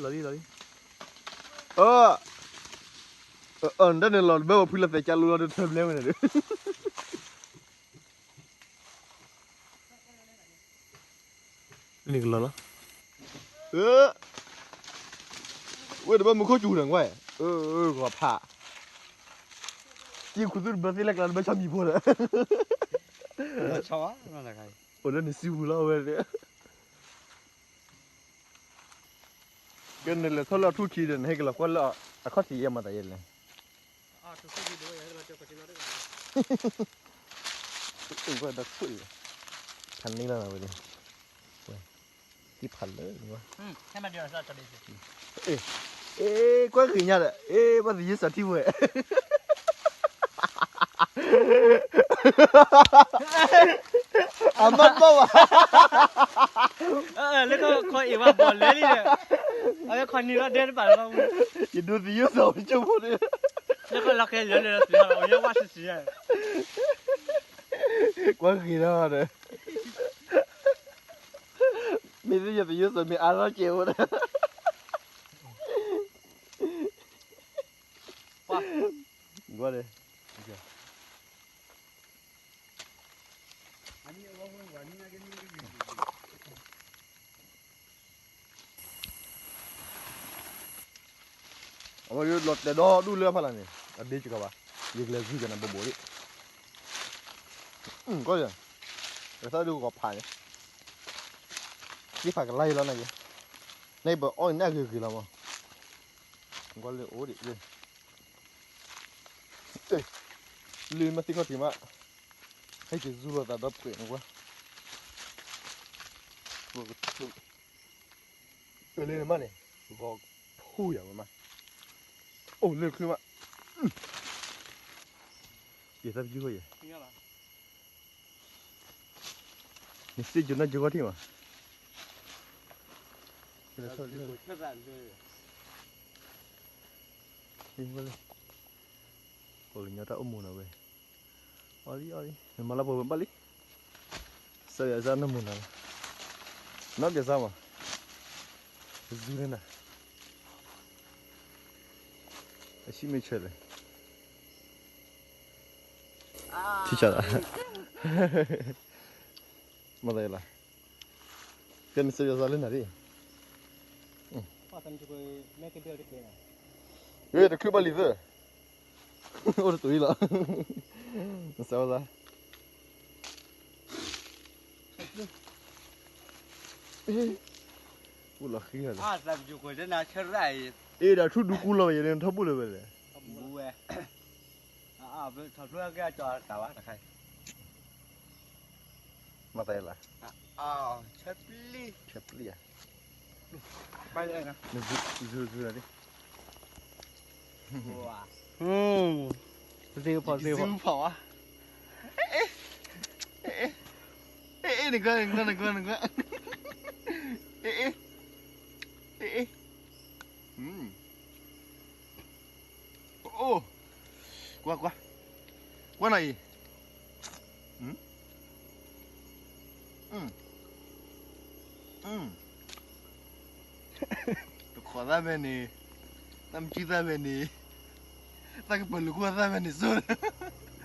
လီၤလံ လီၤလံ, အၢ, အၢ နတၢ်န့ၣ်လီၤတဘၢဝဲဖုလၢသဲးကၢ်လိလီၤ တထၢဘျဲဝဲန့ၣ်ဒီး န့ၣ်ကလီၤလီၤ, ဝဲတဘၢမူခိၣ်စူၤန့ၣ်ကွၢ်, ဂီၤဖး, စံခူသူၣ်တဘၢသ့ၣ်လၢကျါတဘၢဆီမံၤဖိဒီး, အိၣ်လၢနစုပူၤလီၤဝဲ, ကဲနလဲၤထီၣ်လၢအထူၣ်ခံဒီး နဟဲက့ၤလီၤကွၢ်လၢအခီၣ်ထံးယဲမၤသးယဲလဲၣ်, အိၣ်ဒီးခွံၣ်, ဖးန့ၢ်လီၤဝဲ, သံဖးလၢ, အ့, ကွၢ်ဂ့ၤညါဒီး အ့ ဘၣ်သယုၢ်စးထံၣ်ဝဲ အမ့ၢ်ဘၣ်ဘၣ်, လၢခီအ့ၣ်ဝဲဘီၣ်လဲလံဒီး, အဝဲခီနံၤလီၤဒဲတဘၣ်လီၤ, ယဒိးသယုၢ်စးဝဲကၠိဖိန့ၣ်, လၢခီလီၤခဲလၢာ်လၢသ့ၣ်ဟီလီၤ အဝဲယဲဝဲဆံးဆံး, ကွၢ်ဂ့ၤလီၤဒီး မ့ၢ်သ့ၣ်ညါသယုၢ်စၢၤမ့ၢ်အါထီၣ်ကဲးအိၣ်ဒီး, ကွၢ်ဒီး, အဝဲလီၤတဲာ်ဒီဒူၣ်လၢဖးလၢ်န့ၣ် အဒ့စ့ၢ်ကီးဘၣ်, ယကလဲၤဂုာ်ကနၤဘိးဘိးလံ, ကွၢ်ဒီး, ကသးဒုးဂီၤဖးန့ၣ်, သ့ၣ်ဖးကလါယလီၤနက့, နပအီၣ်န့ၣ်အဂ့ၤဂ့ၤလီၤမး, ကွၢ်လၢအိၣ်ဒံး, လၢမ့ၢ်သ့ၣ်ခီၣ်ထံးမး, ဟဲက့ၤဇူလိာ်သးဒီးပှဲၤနကွၢ်, လၢန့ၣ်မးန့ၣ်, ဂီၤဖူယၤဝဲမး, အိၣ်လၢချုးမး, ယသးပယုၢ်ဃီယဲ, နစ့ၢ်ကီးနကၠိခီၣ်ထံးမး, ပှၤကညီတၢ်အိၣ်မူနီၤဝဲ, အီလံအီလံ နမၤလၢပှဲၤဝဲဘၣ်လံ, စၢ်ယွၤစၢ်နီၢ်မူနီၤ, နီၢ်ကစၢ်မး, ပဇူန့ၣ်နၤ, အဆံမ့ၢ်ဆဲးလဲၣ်, ထံၣ်ဆၢလီၤ, မၤသးယဲလီၤ, ကဲနစၢ်ယွၤစၢ်လၢနၤဒ်, တချုးဘၣ်လံသၢ, အိၣ်တတုၤအံၤလီၤ, နစၢ်ဝဲသး, အိၣ်လီၤဃံလီၤ, အ့ဒီးထူၣ်ဒူကူလီၤဝဲယဲန့ၣ်ထီဘိလၢၤဝဲလဲၣ်, မၤသးယဲလီၤ, ဆဲပျံၤဧါ, နဇူလီၤဒ်, သ့ၣ်ဖီသ့ၣ်ဖီ, နကွၢ်နကွၢ်နကွၢ်, အိၣ်, ကွၢ်ကွၢ်, ကွၢ်နၤအံၤ, တခိးသၣ်ဖဲန့ၣ်, သၣ်မုၢ်သၣ်ဖဲန့ၣ်, သၣ်ကပၢၤလူၤခိၣ်သၣ်ဖဲန့ၣ်စိ,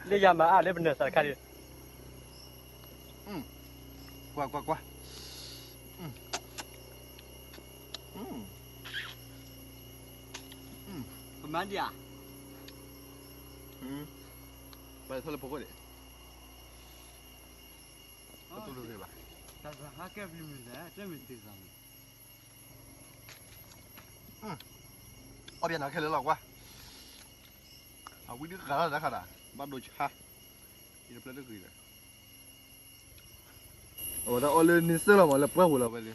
လၢယၤမၤအါလၢပနၢၤသးတခါဒံး, ကွၢ်ကွၢ်ကွၢ်, ကမၤဒံးဧါ, ဘၣ်လဲၤထီၣ်လၢဖိခိၣ်ဒံး, တတူၢ်လိာ်သ့ဘၣ်, တၢ်သးဟးကဲပျံၤမုၢ်လဲၣ် တဲမ့ၢ်သ့ၣ်သးန့ၣ်, အီၣ်ဘၣ်နၤခဲလၢာ်လီၤကွၢ်, အဝံတဂၤလီၤတၢ်ခါဒၣ်, ဘၣ်ဒိဆါ, အံၤတဖျၢၣ်တဂ့ၤဒီး, အဝဲဒၣ်အီၣ်လၢန့ဆၢၣ်လီၤမး လၢပှၢ်ပူၤလီၤဝဲလံ,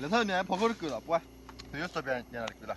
လဲၤထီၣ်န့ၣ် ဖီခိၣ်တကုာ်လီၤ ပှၢ်, ပယိၣ်စီပျဲညါတကုာ်လီၤ.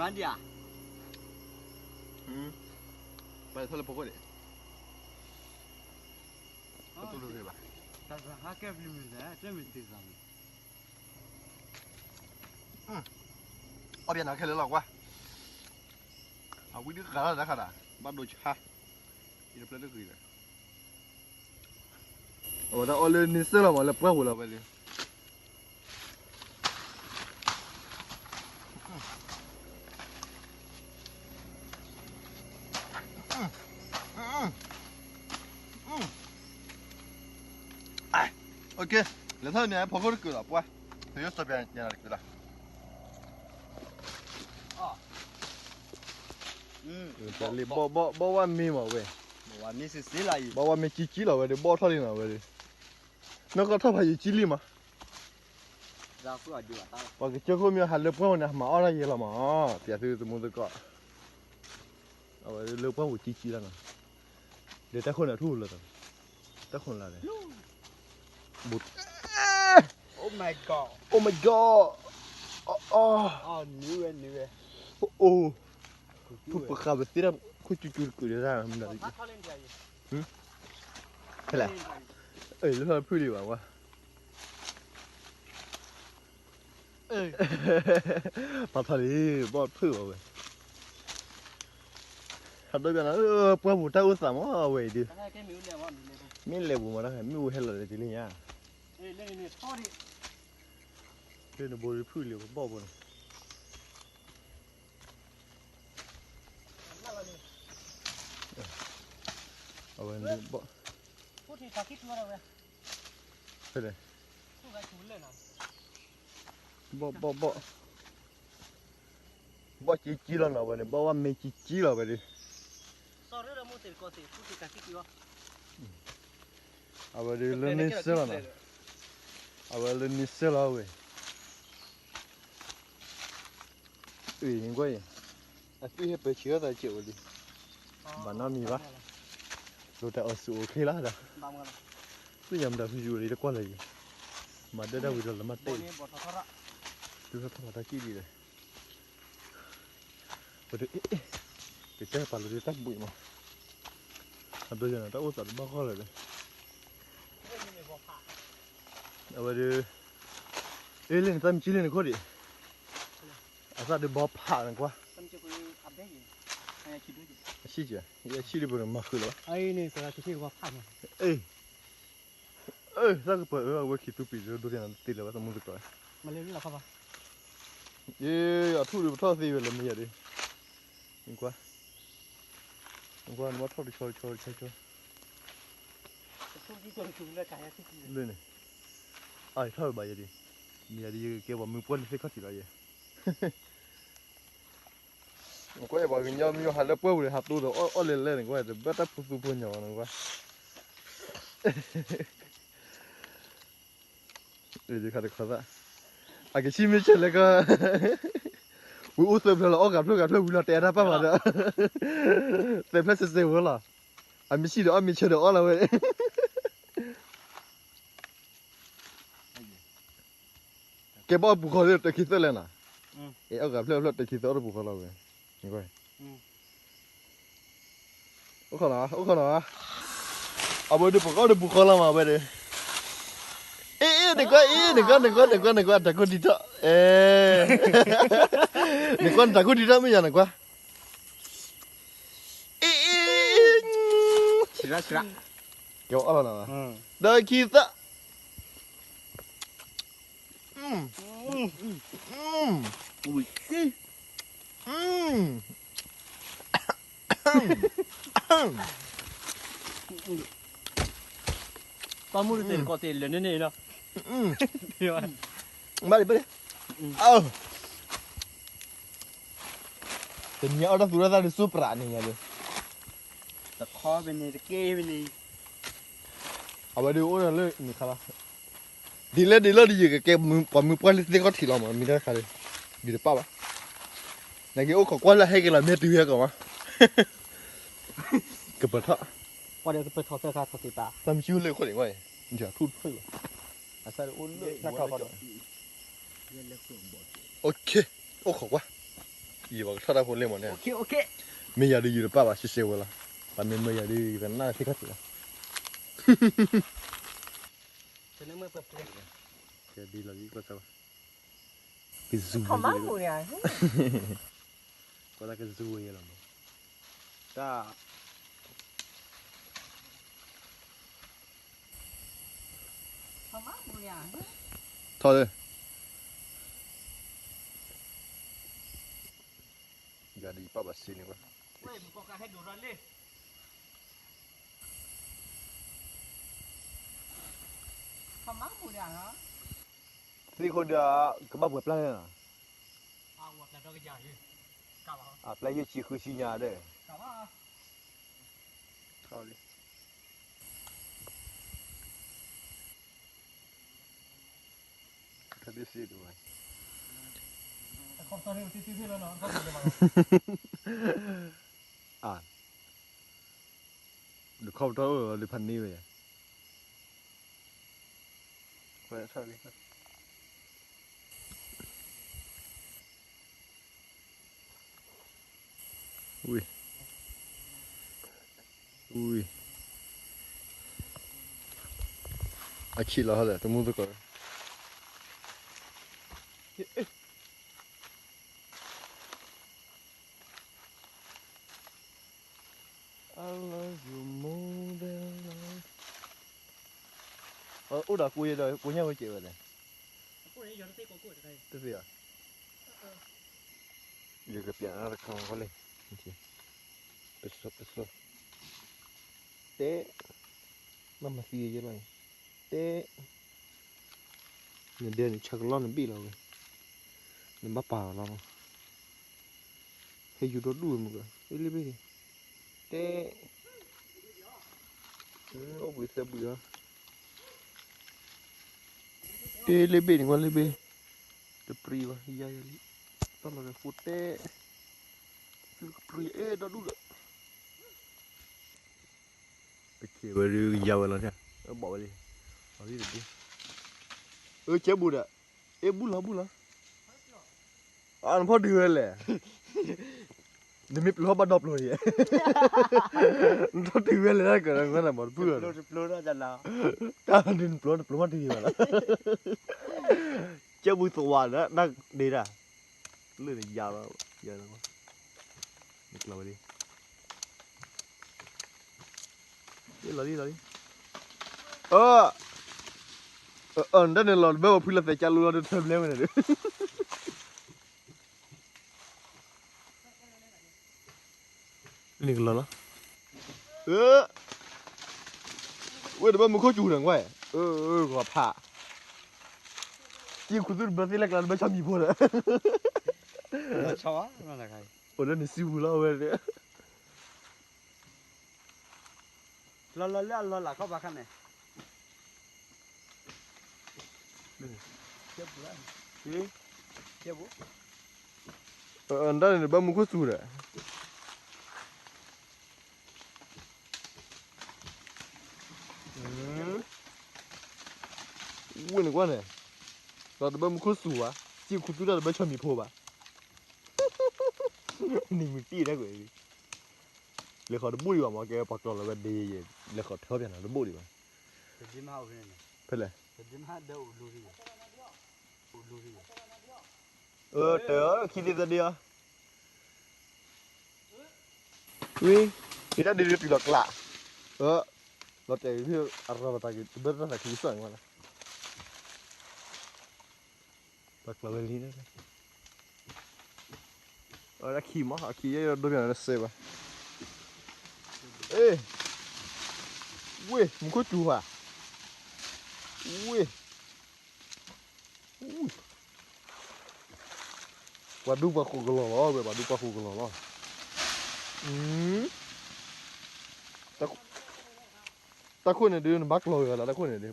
မၤဒံးဧါ, ပထီၣ်လၢဖိခိၣ်န့ၣ်, တတူၢ်လိာ်ဂ့ၤဘၣ်, တၢ်ဟါကဲပျုၤမုၢ်သဲ တမ့ၢ်တ့ၢ်သးမုၢ်, အီၣ်ဘၣ်နၤခဲလၢာ်လီၤကွၢ်, အဝံဒုးဃာ်လီၤတၢ်ခါဒၣ်, ဘၣ်ဒိဆါ, ယတပျဲတဂ့ၤဒီး အဝဲဒၣ်အီၣ်လၢန့ဆၢၣ်လီၤမး လၢပှၢ်ပူၤလီၤဝဲလံ. လဲၤထီၣ်န့ၣ် ဖိခိၣ်တကုာ်လီၤပှၢ်, သုယိၣ်စီပျဲညါတကုာ်လီၤ. ဘီၣ်ဝဲမ့ၢ်မးဝဲ, ဘီၣ်ဝဲမ့ၢ်ကံကံလီၤဝဲဒီး ဘီၣ်ထီၣ်လံနီၤဝဲဒီး, နီၢ်ကီၢ်ထီၣ်ဖးယံာ်ကံလံမး, ပှၤကစၢၢ်ခိၣ်မ့ၢ်ဟးလၢပှၢ်ပူၤန့ၣ် မၤအီၣ်တၢ်ယဲလီၤမး, ပျဲသုသမူသကိး, အဝဲလၢပှၢ်ပူၤကံကံလီၤနီၤ, ဒီးတၢ်ခိၣ်န့ၣ်ထူၣ်လၢၤ, တၢ်ခိၣ်လၢၤဒီး, Oh my god, အိ, ဖုပဃာ်ပသ့တၢ်ခိၣ်ကၠူကၠူတကုာ်ဒၣ်မနုၤ, ဖဲလဲၣ်, လၢဖုလံဘၣ်ဝဲ, ပာ်ထီၣ်လံ, ဘီၣ်ဖုၣ်အီၤဝဲ, ဟးဒီးဘၣ်နၤ, ပှၢ်ပူၤတၢ်အိၣ်သးမးအဝဲအံၤဒုး, မ့ၢ်လဲၤပူၤမးတၢ်, မ့ၢ်ဝဲဟဲလီၤလၢတလံညါ, လၢနဘိဖုၣ်လံပဘီၣ်ဘိန့ၣ် အဝဲဘီၣ်, ဖဲလဲၣ်, ဘီၣ်ဘီၣ်ဘီၣ်, ဘီၣ်ကံကံလီၤနီၤဝဲန့ၣ်, ဘီၣ်ဝဲမ့ၢ်ကံကံလီၤဝဲဒီး, အဝဲဒီးလၢန့ဆၢၣ်လီၤနီၤ, အဝဲလၢန့ဆၢၣ်လီၤဝဲ အံၤကွၢ်အံၤ, အသွံၣ်ဟဲပၢၤဆံးအသးစဲးဝဲလံ, ဘၣ်နီတမံၤဘၣ်, လိာ်တၢ်အီၣ်ဆူၣ်အိၣ်ချ့လီၤဒီး, သ့ၣ်ညါမတၤဖုယိၤလံတကွၢ်လၢၤယံၤ, မၤဒၢတၢ်ဝံၤဒီးလၢမၤတဲာ်, တုၤထီၣ်ထီၣ်မၤတၢ်ကံၣ်ဒံးဒီး, ဝဲဒုး, ကတဲပာ်လိာ်ဒုးတၢ်ဘှံးမး, အဒိယနၤတၢ်အိၣ်သးတဘၣ်ဃီလၢၤဒီး, အဝဲဒုး, အ့လၢနသးမံကံလၢနခိၣ်ဒံး, အသးဒုးဘီဖးနကွၢ်, အဆံၣ်ကဲ, ယဆံၣ်ဒံးပမၤဃုာ်လီၤဘၣ်, အ့, သးကပၢၤအၢအဝဲခံသူပံၤဒိဒိကနၤတသ့လၢၤဘၣ်သမူသကိး, အ့, အထူၣ်ဒုးပထီၣ်သ့ဝဲလၢမ့ၢ်ယၤဒုး, နကွၢ်, နကွၢ်နဘၣ်ထီၣ်တဆီတဆီတဆီတဆီ, လၢန့ၣ်, အထီၣ်ဘၣ်ယဲဒုး, မ့ၢ်ယၤဒုးယကကဲပှၤမုၢ်ပှၢ်လၢသ့ၣ်ခီၣ်ထံးလီၤယဲ နကွၢ်ပှၤကညီမ့ၢ်ဟးလၢပှၢ်ပူၤန့ၣ် ဟးတိဒီးအီၣ်လဲၤလဲၣ်န့ၣ် ကွၢ်တဘၣ် တၢ်ဖိသူဖိညီနကွၢ်, တခါတခါသၣ်, အကဆံမ့ၢ်ဆဲးလဲၣ်ကီ, ဝံၤအိၣ်သၢဖျၢၣ်လီၤ အီၣ်ဂၤဖျၢၣ်ဂၤဖျၢၣ်ဝံၤလီၤ တဲအတၢ်ပာ်မၤဒီး, သၢဖျၢၣ်စဲးစဲးဝဲလီၤ, အမ့ၢ်ဆံၣ်ဒီးအီၣ် မ့ၢ်ဆဲးဒီးအီၣ်လီၤဝဲ ကဲဘၣ်အီၣ်ပူၤဃီလၢတခံသၢလဲၣ်နၤ, အီၣ်ဂၤဖျၢၣ်ဖျၢၣ်တခံသၢအီၣ်တပူၤဃီလီၤဝဲ, အိၣ်ခီနီၤအိၣ်ခီနီၤ, အဝဲဒုးပကအီၣ်တပူၤဃီလီၤမးဝဲဒၣ်, အ့ အ့ နကွၢ် အ့ နကွၢ် နကွၢ် နကွၢ် နကွၢ် တၢ်ခိၣ်ဒံးထီၣ်, နကွၢ် နတၢ်ခိၣ်ဒံးထီၣ်မ့ၢ်ယၤနကွၢ်, အ့ အ့ ကဲအီၣ်လီၤနၤ, ဒီးခံသၢ ပှၤမူတသ့ၣ်တကိးသ့ၣ်လၢာ်န့ၣ်န့ၣ်လီၤ, ဘၣ်လံ ဘၣ်လံ, တနံၤအံၤအီၣ်တၢ်သူတၢ်သၣ်ဒုးစူၢ်ပြးန့ၣ်ညါလံ, တခီပန့ၣ်တက့ၢ်ပန့ၣ်, အဝဲဒုးအိၣ်ဒီးလၢန့ၣ်ခါလီၤ, ဒ်လဲၣ်ဒ်လဲၣ်ဒ်ယကကဲပှၤမုၢ်ပှၢ်လၢသ့ၣ်ခီၣ်ထံးလီၤမး မ့ၢ်တၢ်တခါလံ, ဒုးတပာ်ဘၣ်, နက့ၤအိၣ်ခိးကွၢ်လၢဟဲက့ၤလီၤမ့ၢ်တုၤဟဲကီးမး, ကပၢၤထီၣ်, သးမစုလၢခိၣ်န့ၣ်ကွၢ်, ယထူၣ်တဖျၢၣ်လီၤ, အဆၢအိၣ်လၢထီၣ်ခီဒီး, အိၣ်ခိးကွၢ်. ယဘၣ်ကထီၣ်တၢ်ဖိလ့ၣ်မးန့ၣ်, မ့ၢ်ယၤဒုးယတပာ်ဘၣ်ရှဲရှဲဝဲလီၤ, ပှၤမ့ၢ်မၢယၤဒုးယကနၣ်သ့ၣ်ခီၣ်ထံးလီၤ. ကဲဒ်လီၤ, ကစၢ်ဘၣ်, ကစူၤဝဲ, ကစူၤဝဲလီၤမး, တၢ် ထီၣ်လၢ ယၤဒုးယပာ်ဘၣ်စ့န့ၣ်ဝဲ, သ့ၣ်ခိၣ်ဒီး ကဘၣ်ပှဲၤပျၢ်လၢ, အပျၢ်ယဲၢ်ဆံဃုဆံညါဒီး, ထီၣ်လံ တခီပထီၣ်အိၣ်ဒီးဖးန့ၢ်ဝဲယါ, ဝံၤ, ဝံၤ, အဆံးလီၤဟဲဒီး တမူသကိး I love you more than life. အိၣ်ဒီးကိးယဲဒီး ကိးညါဝဲကဲဝဲလဲၣ်, တသ့ၣ်ဧါ, ယကပျးတခါဃီလဲၣ်, ပစိပစိ, တဲ, ဘၣ်မၤသံယဲလီၤ, တဲ နဒဲန့ၣ် ဆၢကလီၢ်နဘ့ၣ်လီၤဝဲ, နဘၣ်ပာ်လီၤလီၤ, ဟဲယူၤဒီဒူၣ်ဝဲမုၢ်ကီး အ့လ့ဘ့ၣ်န့ၣ်, တဲ, အိၣ်ဘှံးသၢဘှံးလီၤ, တဲလ့ဘ့ၣ်န့ၣ်ကွၢ်လ့ဘ့ၣ်, တပြံဘၣ် ယၤယၤလံ, တၢ်လီၤကဖိတဲ, ကပြံအဲၣ်ဒီဒူၣ်ဒီး ပက့ၤဝဲဒုးကယါဝဲလီၤ, ဘၣ်ဝဲလံ, အတဘ့ၣ်, အၢ ကဲဘူးဒီး, အ့ ဘူးလီၤဘူးလီၤ, အနဖီၣ်ဒုးဝဲလဲၣ်, နမ့ၢ်ပျိၤဘၣ်ဒီပျိၤဒံး, နထီၣ်တုၤဝဲလဲၣ် တၢ်ကရၢနမၤတပုၢ်, တၢ်ဒုးနပျိၤနပျိၤမးတဂ့ၤဘၣ်လီၤ, ကဲဘူးသဝးဒီး နဒ့ဒၣ်, လၢနယါလီၤ, ယါလီၤ, နကျီဝဲလံ လီၤလံလီၤလံ, အၢ, အၢ နတၢ်န့ၣ်လီၤတဘၢဝဲဖုလၢသဲးကၢ်လိလီၤ တထၢဘျဲဝဲန့ၣ်ဒီး, န့ၣ်ကလီၤလီၤ, အၢ, ဝဲတဘၢမူခိၣ်စူၤန့ၣ်ကွၢ်, အၢ, ဂီၤဖး, စံၣ်ခူသူၣ်တဘၢသ့ၣ်လဲၣ်ကျါတဘၢဆီမံၤဖိဒီး, အိၣ်လၢနစုပူၤလီၤဝဲ, လီၤလီၤလၢအလီၤလးခီၣ်ဘၣ်ခါန့ၣ်, အၢ နတၢ်န့ၣ်တဘၢမူခိၣ်စူၤဒီး, ဝ့ၢ်န့ၣ်ကွၢ်န့ၣ်, လီၤတဘၢမူခိၣ်စူၤဘၣ်, စံၣ်ခူသူၣ်တၢ်တဘၢဆီမံၤဖိဘၣ်, နံၤမုၢ်တံၢ်တၢ်ကွဲး, လဲၤဃီၤတဘူၣ်ဒံးဘၣ်မ့ၢ်ကဲ ပှၤကျီၤလီၤဝဲဒ်ယဲ, လဲၤဃီၤထၢပျၢ်နၤတဘူၣ်ဒံးဘၣ်, ဖဲလဲၣ်, အၢ တၢ်ခံသ့ၣ်သဒ့အီၤ, ဝံၤ, ယတၢ်ဒုးတုၤလီၤကျး, အၢ, လီၤတဲာ်အရၤလီၤတၢ်က့ၤ တဘၢတၢ်သးခံကစီၣ်န့ၣ်ဝဲလီၤ, ပှၤကျီၤဝဲလံ, အခံမး အခံယဲၢ်ဒိပျၢ်နၤတစဲးဘၣ်, အ့, ဝ့ၢ် မူခိၣ်စူၤဧါ, ဝ့ၢ် ပှၤဒူပှၤဃိးကလီၤလီၤ, ဝဲပှၤဒူပှၤဃိးကလီၤလီၤ, တၢ်ခိၣ်န့ၣ်ဒုး နဘၣ်ကျီၤဝဲလီၤ တၢ်ခိၣ်န့ၣ်ဒုး,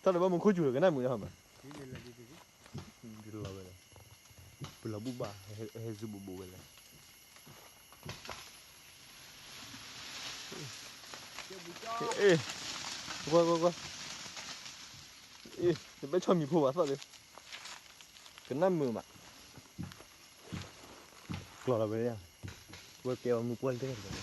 တၢ်တဘၣ်မူခိၣ်စူၤဒီးကနၣ်မုာ်ဟီမး, ဒ်လီၤဝဲလီၤ, ပလီၤဘူၣ်ဘၣ်, ဟဲစူၤဘိးဘိးဝဲလီၤ, အ့, ကွၢ်ကွၢ်ကွၢ်, တဘၣ်ဆီၣ်မံၤဖိဘၣ်သီၣ်လၢ ကနၣ်မုာ်မး, ကျီၢ်လီၤဝဲ, ဝဲကဲအီၤမုၢ်ပှၢ်လၢတဂၤတဂၤ,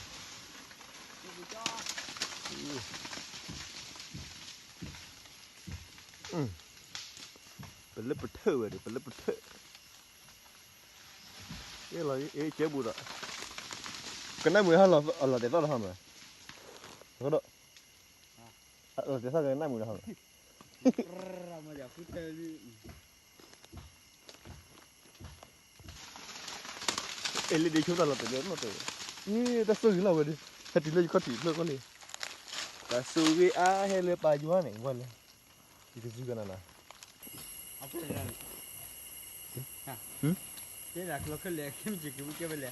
ပလၢပထၢၣ်ဝဲဒီး ပလၢပထၢၣ်, ကဲဘူးဒီး, ကနၣ်မုာ်ဟါလီၤတဲာ်သီၣ်တဟါမး, လီၤတဲာ်သီၣ်ကနၣ်မုာ်တဟါမး အဲလၢဒ့ဆိတၢ်လီၤတဲာ်လၢနီၢ်တဲာ်, တၢ်ဆိၣ်ဂ့ၤလီၤဝဲဒီး, ဟဲတုၤလၢယခီၣ်ထံးဖျၢၣ်ကီၢ်လံ, တၢ်ဆိၣ်ဂ့ၤအါဟဲလၢပၢ်ယွၤန့ၣ် ကွၢ်လၢ, ယကစူၢ်ကနၤနၤ တဲဒၣ်ကျိခဲလၢာ် ခဲမုၢ်က့ၤက့ၤဝံကဲဝဲလဲၣ်,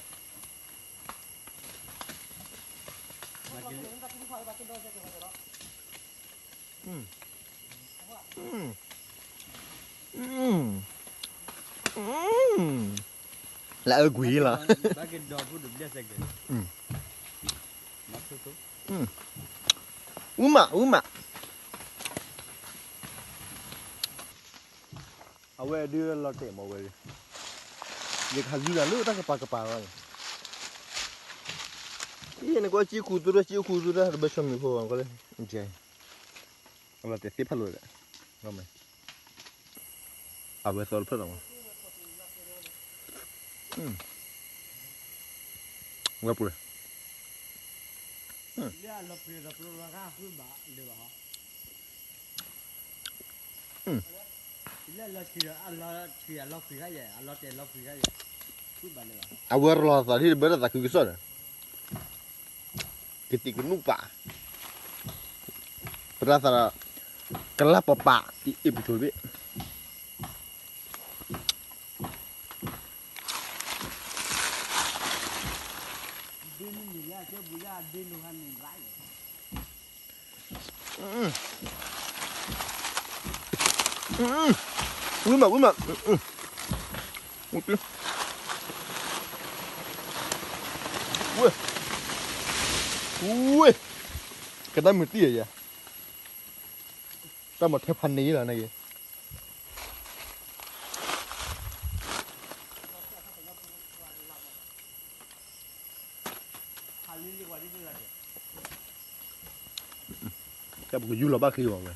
လၢအဂ့ၤလီၤ, အူမး အူမး အဝဲဒုးလီၤတဲာ်မးဝဲ, ယကဟးယူၤတၢ်လၢတၢ်ကပၤကပၤလီၤ, အံၤနကွၢ်ကံခူသူတၢ် ကံခူသူတၢ် တဘၣ်ဆီၣ်မံၤဖိဘၣ်ကွၢ်လၢ, အလီၤတဲာ်သ့ဖးလိာ်ဒီး, အဝဲသီတဖျၢၣ်လီၤမး, ဝဲပှဲၤ အဝဲရၤလီၤသးဒ်တဘၢတၢ်သးခုကစီၣ်ဒီး, ကသံၣ်ကနူၣ်ပာ်, ပတၢ်သးဒီး, ကလၢ်ပပာ်တံၢ်အ့ၣ်ပူၤဆိတဘ့ၣ် ဝံၤမး ဝံၤမး, ဝဲ, ဝဲ, ကနၣ်မုာ်တံၢ်ယၤ, တၢ်မၤထဲဖးန့ၢ်လီၤန့ၣ်ဂ့ၤ တၢ်ပကယူၢ်လီၤဘၣ်ချံအီၤဝဲ,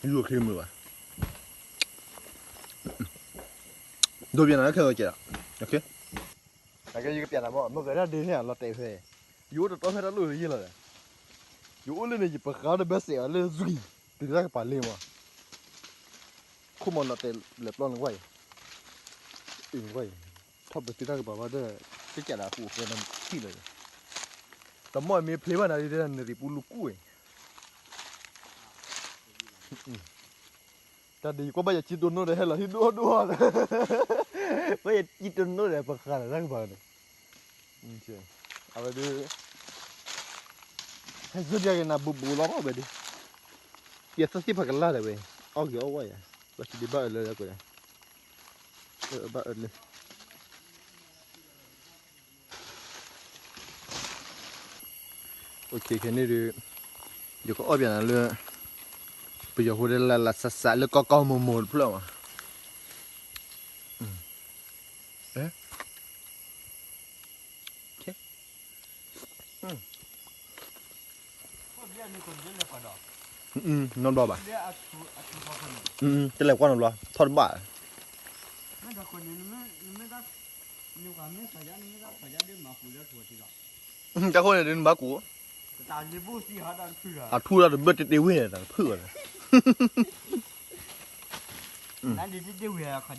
ယူၢ်ချံမုာ်ဘၣ်, ဒိးပျံၤနၤလၢခဲအံၤကဲဒီး, အကဲယကပျံၤနၤမ့ၢ် နီၢ်ကဲဒၣ်ဒ့န့ၣ် လီၤတဲာ်ဖဲ, ယအိၣ်တတီဖဲတၢ်လိၣ်လၢယဲလီၤဒီး, ယအိၣ်လၢန့ၣ် ယပဃါတဘၢစဲးအီၤလၢစွံၣ်, တုၤတၢ်ကပၤလ့မး ခိၣ်မီၤလီၤတဲာ်လဲၤပျီန့ၣ်ကွၢ်အံၤ, အံၤကွၢ်အံၤ, ထီၣ်ပသံတၢ်ကပၤဘၣ်ဒီး, ကစၢ်ဒၣ်အပူၤအဃဲနထံၣ်လၢၤ, တမီၢ်မ့ၢ်ဖျ့ဘၣ်နၤဒ်တဲနရံၣ်ပူလူၤကူၣ်အံၤ, တၢ်ဒ်ယကွၢ်ဘၣ်ယစံတိၢ်နိဒီးဟဲလီၤဟံၣ်ဒိၣ်ဒိၣ်, ဘၣ်ယစံတိၢ်နိဒီးပဃၢၤလၢတၢ်ကပၤန့ၣ်, အဝဲဒၣ် ဟဲစိဒံးက့ၤနၤဘူးဘူးလီၤဝဲဒၣ်, ယသးသ့ၣ်ဖးကလၢ်ဒၣ်ဝဲ, အီၣ်က့ၤအီၣ်ဝဲယၤ, ဘၣ်စံးဒံးဘၣ်အၢလၢကွဲး, ဘၣ်အၢလၢ ခဲန့ၣ်ဒီး ယကအီၣ်ပျဲနၤလၢ ပယီၤဖိဒီးလၢလၢစးစးလၢကီကီမိၢ်မိၢ်တဖျၢၣ်မး, နီတဘျီဘၣ်, တလဲၤကွၢ်နီတဘျီ ထီၣ်တဘၣ် တၢ်ဃိန့ၣ်ဒ်နဘၣ်ကူး, အထူၣ်လီၤတဘၢၣ်တ့ၢ်တ့ၢ်ဝ့ၢ်န့ၣ် တဖုၣ်အီၤန့ၣ်, မ့ၢ်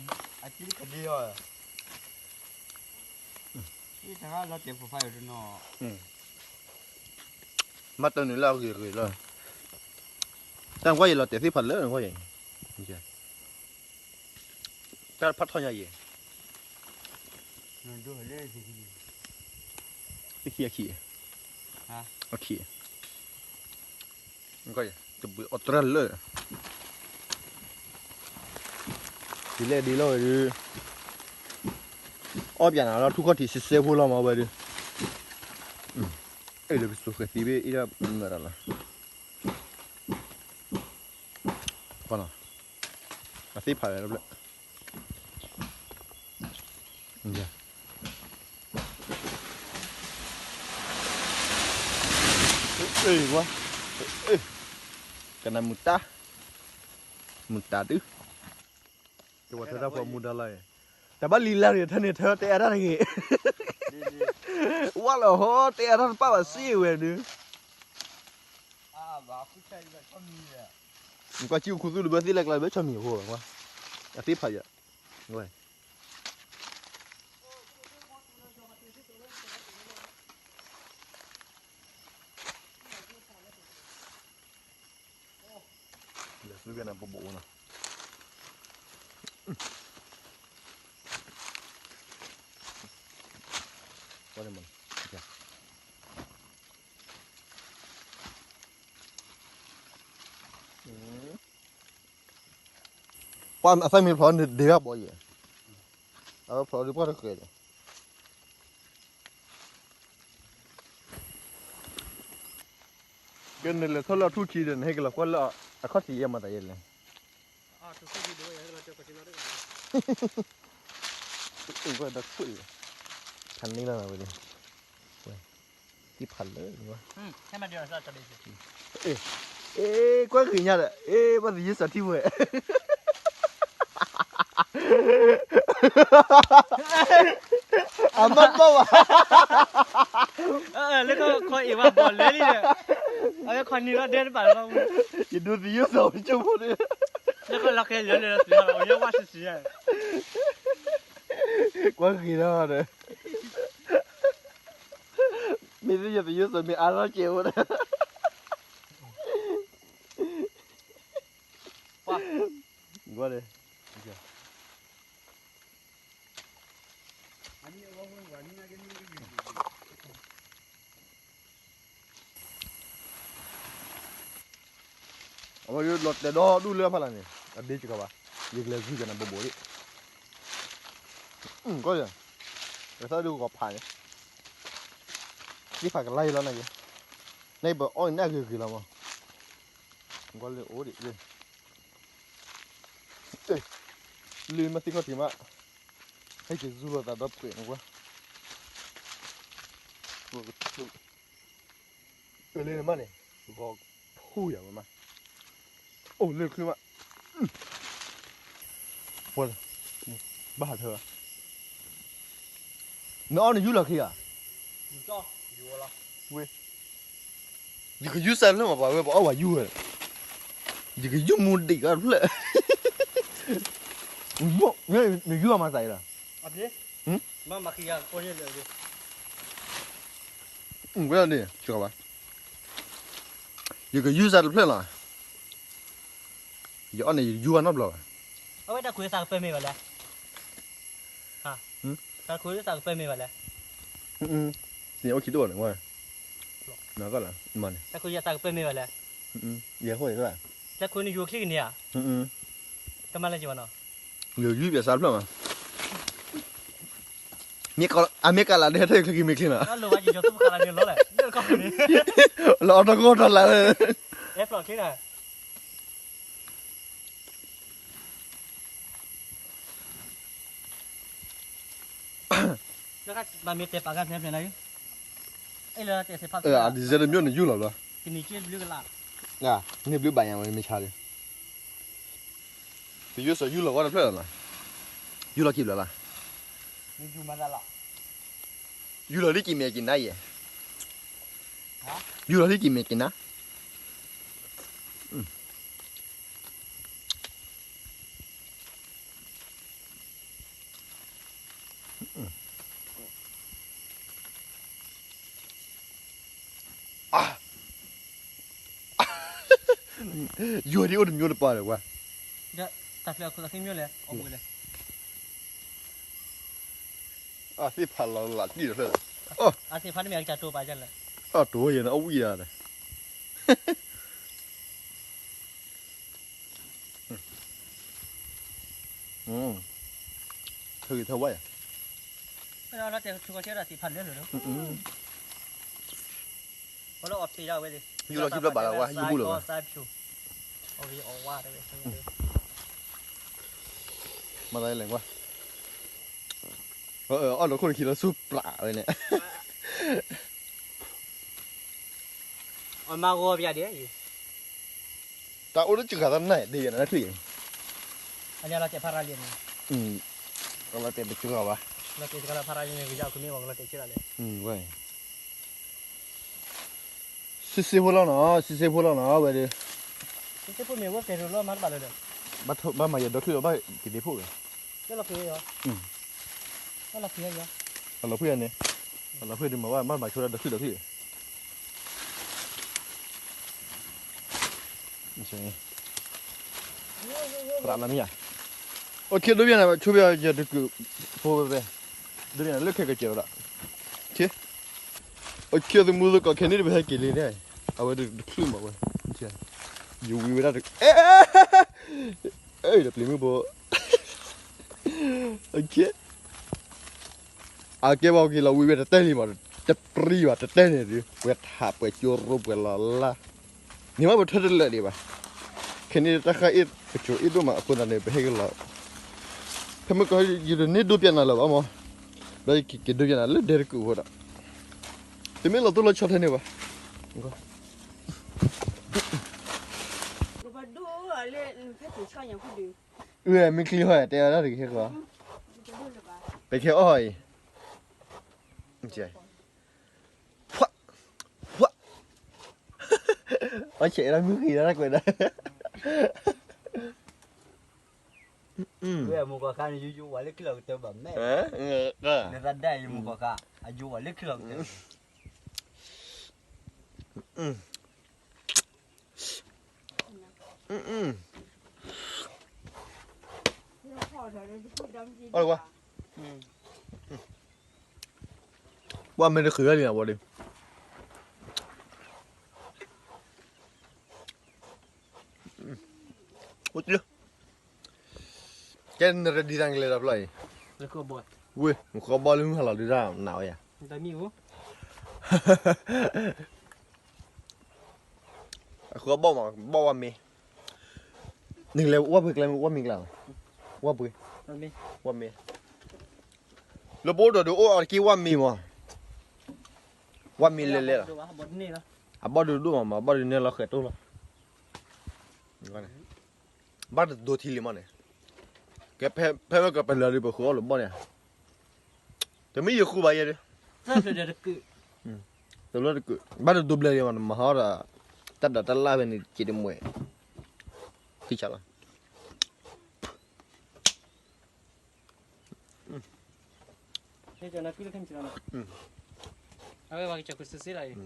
တၢ်လီၤတဲာ်ဖိဖးယိာ်တနီၤ, မ့ၢ်တၢ်နုာ်လၢအဂ့ၤဂ့ၤလီၤ, တၢ်နကွၢ်ယဲလီၤတဲာ်သ့ၣ်ဖးလၢနကွၢ်ယဲ, တၢ်တဖးထီၣ်ညါယဲ, အခံအခံ, အခံ, တဘှံးအီၣ်တြၢ်လၢာ်, ဒ်လဲၣ်ဒ်လဲၣ်ဝဲဒုး, အီၣ်ပျဲနၤလီၤထူၣ်ခီၣ်ထံးစဲစဲဖိလီၤမးဝဲဒုး, အဲၣ်လၢကစိာ်ဃဲၤသံဘ့ၣ်အံၤဒၣ်မတၤလီၤ. ဖီနီၤ, အသ့ၣ်ဖးဝဲတဖျၢၣ်, ကနၣ်မုၢ်တၢ်, မုၢ်တၢ်တုၤ, ကဝီၤထၢတၢ်ဖီမူဒါလၢ်, တၢ်ဘၣ်လံလၢ်န့ၣ် ထၢန့ၣ်ထၢတဲအါတၢ်တဂ့ၤ, ဝါလီၤဟီတဲအါတၢ်တပၣ်ဘၣ်စ့ဝဲဒုး, ကွၢ်စံၣ်အိၣ်ခူသူၣ်တဘၢသ့ၣ်လဲၣ်ကျါတဘၢဆီမံၤအဃိ, အသ့ၣ်ဖးယၤ, လဲၤသုကနၣ်ပဘိးနီၤ, ပှၤအသၣ်မ့ၢ်ဖျိးန့ၣ်ဒ့ဘၣ်ဘီယဲၢ်, အဝဲဖျိးဒုးပှၢ်တဃဲၤဒီး, ကဲနလဲၤထီၣ်လၢအထူၣ်ခံဒီး နဟဲက့ၤလီၤကွၢ်လၢအခီၣ်ထံးယဲၢ်မၤသးယဲၢ်လဲၣ်, အ့ၣ် ကွၢ်ဒီးခွံၣ်, ဖးန့ၢ်လီၤဝဲဒၣ်, သ့ၣ်ဖးလၢ, အ့ၣ်, ကွၢ်ဂ့ၤညါဒီး အ့ၣ် ဘၣ်သယုၢ်စးထံၣ်ဝဲ အမ့ၢ်ဘၣ်ဘၣ်, လၢခီအံၤဝဲဘီၣ်လဲလံဒီး, အဝဲခီနံၤလီၤဒဲတဘၣ်လီၤ, ယဒိးသယုၢ်စးဝဲကၠိဖိန့ၣ်, လၢခီလီၤခဲလၢာ်လၢာ်လီၤသ့ၣ်လီၤ အဝဲယဲၢ်ဝၣ်ဆံဆံ, ကွၢ်ဂ့ၤလီၤဒီး, မ့ၢ်သ့ၣ်ယသယုၢ်စးမ့ၢ်အါထီၣ်ကဲးဖိဒီး, ကွၢ်ဒီး အဝဲလီၤတဲာ်ဒီဒူၣ်လၢဖးလၢ်န့ၣ် အဒ့စ့ၢ်ကီးဘၣ်, ယကလဲၤဂုာ်ကနၣ်ဘိးဘိးလံ, ကီၢ်ယဲၢ်, ကသးဒုးဂီၤဖးန့ၣ်, သ့ၣ်ဖးကလါယဲၢ်လီၤနက့, နပအီၣ်န့ၣ်အဂ့ၤဂ့ၤလီၤမး, ကွၢ်လၢအိၣ်ဒံး, လၢမ့ၢ်သ့ၣ်ခီၣ်ထံးမး, ဟဲက့ၤဇူလိာ်သးဒီးပှဲၤနကွၢ်, လၢနမးန့ၣ်, ဂီၤဖူယၤမး, အိၣ်လၢချုးမး, ဘၣ်ဟးထၢ, နအီၣ်နယူၢ်လီၤခံဂၤ, ဝဲ ယကယူၢ်စၢ်တဖျၢၣ်မး ပှၤဝဲပအီၣ်ဝဲယူၢ်ဝဲ, ယကယူၢ်မူဒံးကတဖျၢၣ်, နယူၢ်အမၤသးအံၤလီၤ, ဝဲန့ၣ်, ဘၣ်, ယကယူၢ်စၢ်တဖျၢၣ်လီၤ, ယအီၣ်န့ၣ်ယယူၢ်ဘၣ်နီတဘျီဘၣ်, အဝဲတၢ်ခွဲးသးကပၢၢ်မ့ၢ်ဘၣ်လဲၣ်, တၢ်ခွဲးသးကပၢၢ်မ့ၢ်ဘၣ်လဲၣ်, န့ၣ်အိၣ်ခံတအိၣ်န့ၣ်ဝဲ, နကလၢ, တၢ်ခွဲးသးကပၢၢ်မ့ၢ်ဘၣ်လဲၣ်, ယဲၢ်ခိၣ်ယဲၢ်, တၢ်ခွဲးန့ၣ်ယိၤချံကန့ၢ်ဧါ, တမၤလၢက့ၤဘၣ်နီၤ, ယယူၢ်ပၠးစၢ်တဖျၢၣ်မး, အမ့ၢ်ကလးဒဲးထဲယချ့က့ၤမ့ၢ်ချ့နီၤ, လၢအီၣ်တၢ်ကီၢ်တၢ်လၢ်, အဲၣ်ဖျိးချ့နီၤ မ့ၢ်တဲပာ်ဂၤဖျဲဖျဲနၤ, အဲၣ်လၢတဲသ့ၣ်ဖး, အဒံးစဲတမျိုးန့ၣ်ယူၢ်လီၤဘျီ, ကနံၣ်က့ဘျုးကလး, န့ၣ်ဘျုးဘၣ်ယၤဝဲမ့ၢ်ဆါဒီး, တယူၢ်စီၤယူၢ်လီၤဝဲတဖျၢၣ်လီၤ, ယူၢ်လီၤခံဘျီလီၤ, ယူၢ်လီၤလံက့ၤမဲာ်က့ၤနါယဲၢ်, ယူၢ်လီၤလံက့ၤမဲာ်က့ၤနါ ယိၤဒ်အိၣ်တမျိုးတပာ်ဒီးကွၢ်, တၢ်ဖျဲးအခိၣ်သးခံမျိုးလဲၣ်, အသ့ၣ်ဖးလီၤလးတံၢ်တဖျၢၣ်, အသ့ၣ်ဖးတမ့ၢ်အကစၢ်တိာ်ပာ်လဲၣ်, အတိာ်ယဲၢ်န့ၣ်အဝံၣ်ဒၣ်, ထၢဂ့ၤထၢဝါယၤ, ထၢဂ့ၤထၢဝါယၤ, ယူၢ်လီၤခံဘျီဘၣ်လီၤဝဲ ယမူလၢၤဘၣ်, အီၣ်ဝဲအီၣ်ဝါတဝဲ, မၤတၢ်လဲၤကွၢ်, အီၣ်ဒီးခိၣ်တခံလီၤဆူပြးဝဲန့ၣ်, အမါဂီၤပယၤဒ်အံၤ, တၢ်အိၣ်တစှၤတၢ်နၢ်ဒ်ယနၢ်ထွံၣ်, အလီၤတဲာ်ဖးရၤလံန့ၣ်, အလီၤတဲာ်တစှၤဘၣ်, လီၤတဲာ်တစှၤလီၤဖးရၤလံန့ၣ် ကယီကမ့ၢ်ဂီၤကလီၤတဲာ်ဆံးလီၤလဲၣ်, ဝဲ စ့စ့ဖိလီၤနီၤ, စ့စ့ဖိလီၤနီၤ, ဝဲဒၣ်, စ့စ့ဖိမ့ၢ်ဝဲကဲၤထီၣ်လီၤမၤတဘၣ်လၢၤဒီး, ဘၣ်မၤယဲၤဒီးထွံၣ်လီၤဘၣ်က့ၤဒ့ဖိဝဲ, လီၤဖံးယီၤ, လီၤဖံးယီၤ, အလီၤဖံးန့ၣ်, အလီၤဖံးဒ်မၤဘၣ်မၤဘၣ်ဆိဒၣ်ဒီးထွံၣ်ဒီးထွံၣ် ပြးလီၤမ့ၢ်ဧါ, အိၣ်ခ့ဒိဘၣ်နၤ ဆိဘၣ်ယတကုးဖိဝဲဖဲ, ဒိဘၣ်နၤလၢခဲကစၢၤဝဲဒၣ်, ခ့, အိၣ်ခ့သမူသကိးခဲန့ၣ်တပဟဲက့ၤလံန့ၣ်, အဝဲတချုးမးဝဲ, ယဝံဝဲဒၣ်တ, အဲ, တပျံၤမုၢ်ဘိ, အိၣ်ခ့ အကဲဘၣ်က့ၤလီၤဝံၤဝဲတတဲလံမး, တပြံဘၣ်တတဲန့ၣ်ဒုး ပှဲၤထးပှဲၤကၠိရိပှဲၤလီၤလါ, န့ၣ်မ့ၢ်ပထၢတလၢာ်ဒံးဘၣ်, ခဲန့ၣ်တၢ်ဃၢ်အ့ၣ်ပစိၤအ့ၣ်ဒိၣ်မးအဃိသတးန့ၣ် ပဟဲက့ၤလီၤ, ဖဲမ့ၢ်ကီးယတန့ၢ်ဒိပျဲနၤလၢၤဘၣ်မး, ဒီးယက့ၤဒိပျဲနၤလၢဒဲတကုးအဃိဒီး, တမ့ၢ်လီၤတိၢ်လီၤဆီထဲန့ၣ်ဘၣ် မ့ၢ်ချံဟီၣ်တဲဝဲဒၣ်တက့ၢ်ဃီ, ပခဲအီၣ်အံၤ, အီၣ်ဆဲးဒၣ်မုၢ်ဃံဒၣ်ကွဲးဒၣ်, မူကီၢ်ခါန့ၣ်ယိယိဝဲလၢခံလီၤကတၢၢ်ဘၣ်မဲာ်, နသးဒၣ်အံၤမူကီၢ်ခါ, အယိဝဲလၢခံလီၤကတၢၢ် အီၣ်ကွၢ်, ပှၢ်မ့ၢ်တဃုာ်ဒၣ်လံနၤဝဲဒၣ်, အိၣ်တၢ်, ကဲနရဒံသးကလဲၤဒီးဖျီၣ်အံၤ, ဝ့ၢ် နဃီဘီလၢမုၢ်ဟါလီၤဒုးတၢ်နးဝဲယၤ အဃိဘီၣ်မး ဘီၣ်ဝါမ့ၤ, နကလဲၤဝၣ်ပှ့ၤကျဲမ့ၢ်ဝၣ်မ့ၤကျဲ, ဝၣ်ပှ့ၤ, ဝၣ်မ့ၤ, လၢပအိၣ်ဒီးဒုးအိၣ်အီၤတက့ၢ်ဝၣ်မ့ၤမး, ဝၣ်မ့ၤလဲၤလဲၤလီၤ, အဘီၣ်ဒုးဒိၣ်မးမး အဘီၣ်ဒုးနဲလီၤဃဲးတိၢ်လီၤ, ဘၣ်တဒိထံလံမးန့ၣ်, ကဲဖဲဝဲကပလၢာ်ဒုး ပဃုအီၣ်လၢဘီၣ်န့ၣ်, တမ့ၢ်ယဃုဘၣ်ယဲဒုး, တလၢတကုး, ဘၣ်တဒိဘျဲၣ်လံမး နမၤဟီဒီး, တၢ်ဒိးတၢ်လၢ်ဖဲန့ၣ် က့ၤတမှဲၤ, ခံဆလီၤ ပ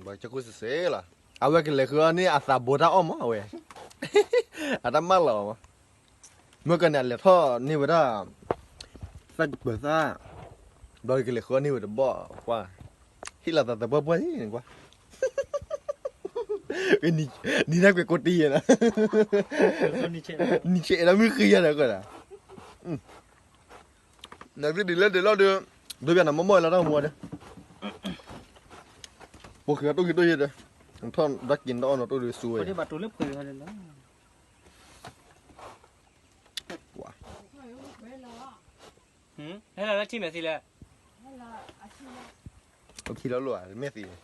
ှၤကကူစ့စ့လီၤ, အဝဲကလဲၤဃုအီၣ်န့ၢ်အသးဘိတၢ်အီၣ်မး အဝဲ, အတၢ်မၢလီၤမး, မ့ၢ်ကန့ၣ်အလဲၤထီၣ်န့ၢ်ဝဲဒၣ်, သၣ်ကပၢၤသၣ်, ဘျီကလဲၤဃုအီၣ်န့ၢ်ဝဲတဘီၣ်ကွၢ်, ဟ့ၣ်လီၤသးသပှၢ်ပှၢ်န့ၣ်ကွၢ်, နံၤတၢ်ကွဲးကိးတံၢ်ယဲနီၤ, နံၤဆဲးအဲၣ်ဒိးမုၢ်ဃံယဲဒီးကွၢ်ဒၣ် နဘျုးဒ်လဲၣ်ဒ်လဲၣ်ဒီး, ဒိပျဲနၤမ့ၢ်မ့ၢ်လၢတၢ်မူဒီး, ပှၤဃ့အီၣ်တိၢ်ဃံတိၢ်ယဲဒီး, ထီၣ်ဒၣ်က့ၤနတၢ်အီၣ်နီၤတိၢ်ဒီးစူဝဲ, ဟဲလီၤလၢထံမဲာ်သံလဲၣ်, ပခံလီၤလိာ်ဧါ မဲာ်သံန့ၣ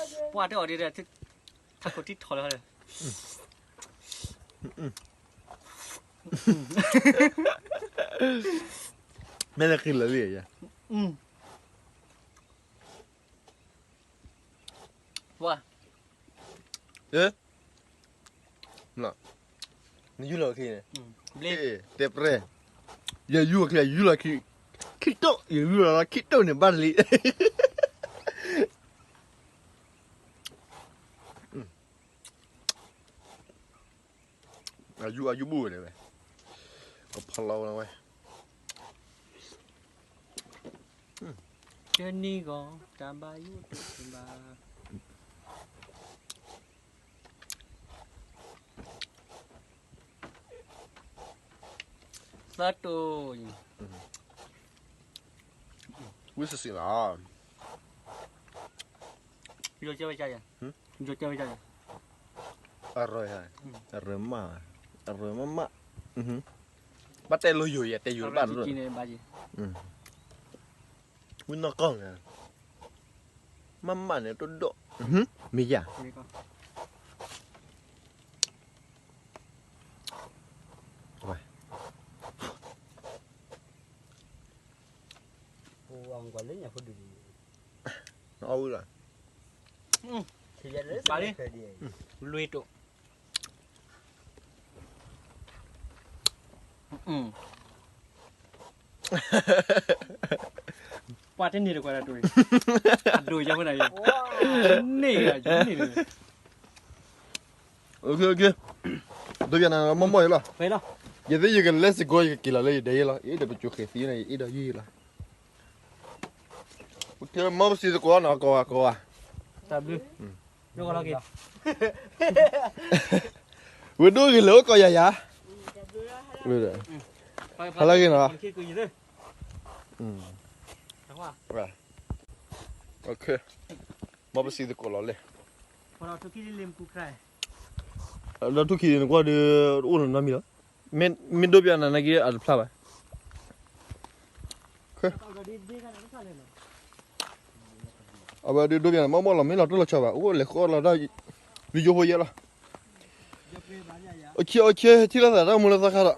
် ပှၢ်တအီၣ်ဒ်ဒီး, ထးခိၣ်ထံထီၣ်လီၤဒီး, မ့ၢ်လၢဃံလၢာ်လံယၤ, ပှၢ်, နယူၢ်လီၤခံန့ၣ်, တဲပြဲ, ယယူၢ်ခံ ယူၢ်လီၤခံ, ခံတိၢ် ယယူၢ်လီၤခံတိၢ်န့ၣ်ဘၣ်လံ အယူၢ်အယူၢ်ဘူၣ်ဝဲန့ၣ်ဝဲ, ကဖီလီၤဝဲ, တနံၤဂီၤ တၢ်ဘၣ်ယိၣ်တဘၣ်, သးတိၢ်, ဝံစစံလီၤ. ယိၤကဲဝဲကယၤ, ယိၤကဲဝဲကယၤ, အရၢ, အရၢမး, အရၢမးမး, ဘၣ်တဲလိာ်ယိၤယဲ တဲယိၤတဘၣ်, ဝံၤနီၢ်ကီၢ်န့ၣ်, မးမးန့ၣ်တဒိၣ်, မ့ၢ်ယၤ အီၣ်ဝံၤလီၤ, လွံၢ်တိၣ်, ပှၤတန့ၢ်တကွၢ်တၢ်တိၣ်, အဒိၣ်ယၤမနုၤယၤ, န့ၢ်ယၤန့ၢ်, ဒိၣ်ယၤနၤမီၢ်မီၢ်ယလီၤ, ယသ့ၣ်ယကလဲၤစ့ၢ်ကီး ယကက့ၤလီၤလၢယဒဲယလီၤ, အ့ၣ်ဒီးပကၠိဃဲၤသံန့ၣ် ယအ့ၣ်ဒီးယုၢ်ယလီၤ, မီၢ်ပစံးသကိးနီၤ ကိးဂၤကိးဂၤ, တၢ်ဘျုး, ဝဲဒိၣ်ဂ့ၤလၢအိၣ်ကီးယၤယၤ, ဟါလၢဂ့ၤနီၤ, မီၢ်ပစံးသကိးလီၤလဲၣ်, ဒီးထူၣ်ခံလံၤလံၤမူခါ, ဒီးထူၣ်ခံန့ၣ်ကွၢ်ဒီး, အိၣ်လီၤနီတမံၤလီၤ, မ့ၢ်ဒိၣ်ပျးနၤနာ်က့အတဖျါဘၣ် အဝဲဒၣ်ဒိၣ်ပျးန့ၣ် မ့ၢ်မ့ၢ်လီၤမ့ၢ်လီၤတိၢ်လီၤဆီဘၣ် အိၣ်လဲၤဃီလီၤတၢ်, ဝံယိဖိယဲလီၤ, အီၣ်ဆ့အီၣ်ဆ့ ထံၣ်လိာ်သးတၢ်မူလၢသီခါဒီး,